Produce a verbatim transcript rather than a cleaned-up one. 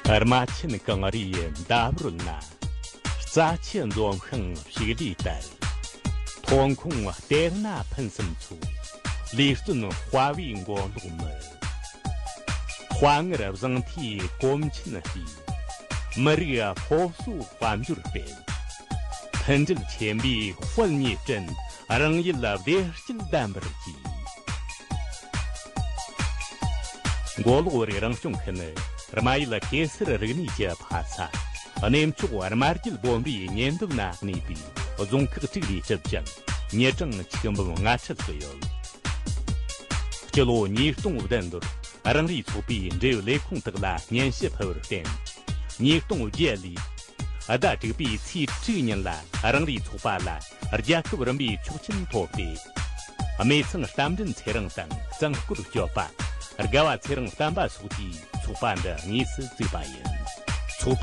རྨ་ཆེན་གངས་རིའི་འདབས་རོལ་ན། རྩྭ་ཆུ་འཛོམས་ཤིང་ཕྱུགས་ལས་དར། ཐོན་ཁུངས་གཏེར་ན་ཕུན་སུམ་ཚོགས། ལས་བརྩོན་དཔའ་བོའི་མགོ་ལོག་མི། དཔའ་ངར་བཟང་མཐའི་གོམ་ཆེན་སྤོས། མི་རིགས་སློབ་གསོའི་དཔལ་འབྱོར་སྤེལ། མཐུན་སྒྲིལ་ཆེན་པོས་དཔལ་གཉིས་བསྐྲུན། རང་ཡུལ་བདེ་སྐྱིད་ལྡན་པར་བྱས། མགོ་ལོག་བོད་རིགས་རང་སྐྱོང་ཁུལ་ནི་རྨ་ཡུལ་གེ་སར་རིག་གནས་ཀྱི་ཕ་ས། གནས་མཆོག་རྨ་རྒྱལ་དཔོན་པོའི་ཉེ་འདབས་ན་གནས་པའི་རྫོང་ཁག་དྲུག་ལས་གྲུབ་ཅིང་། མྱི་གྲངས་ཆིག་འབུམ་ལྔ་ཁྲི་ལྷག་ཡོད། སྤྱི་ལོ་ཉིས་སྟོང་བདུན་ལོར་རང་རེའི་ཚོགས་པས་འབྲེལ་ཡོད་ལས་ཁུངས་དག་ལ་སྙན་ཞུ་ཕུལ་བར་བརྟེན། ཉིས་སྟོང་བརྒྱད་ལོའི་ཟླ་དྲུག་པའི་ཚེས་དྲུག་ཉིན་ལ་རང་རེའི་ཚོགས་པ་ལ་རྒྱལ་ཁབ་རིམ་པའི་ཆོག་མཆན་ཐོབ་སྟེ། སྨད་ཚང་རྟ་མགྲིན་ཚེ་རིང་དང་གཙང་སྐོར་སྐྱོབ་པ། དགའ་བ་ཚེ་རིང་བསྟན་པ་སོགས་ཀྱིས་ཚོགས་པ་འདི་དངོས་སུ་བཙུགས་པ་ཡིན། ཚོགས་པ།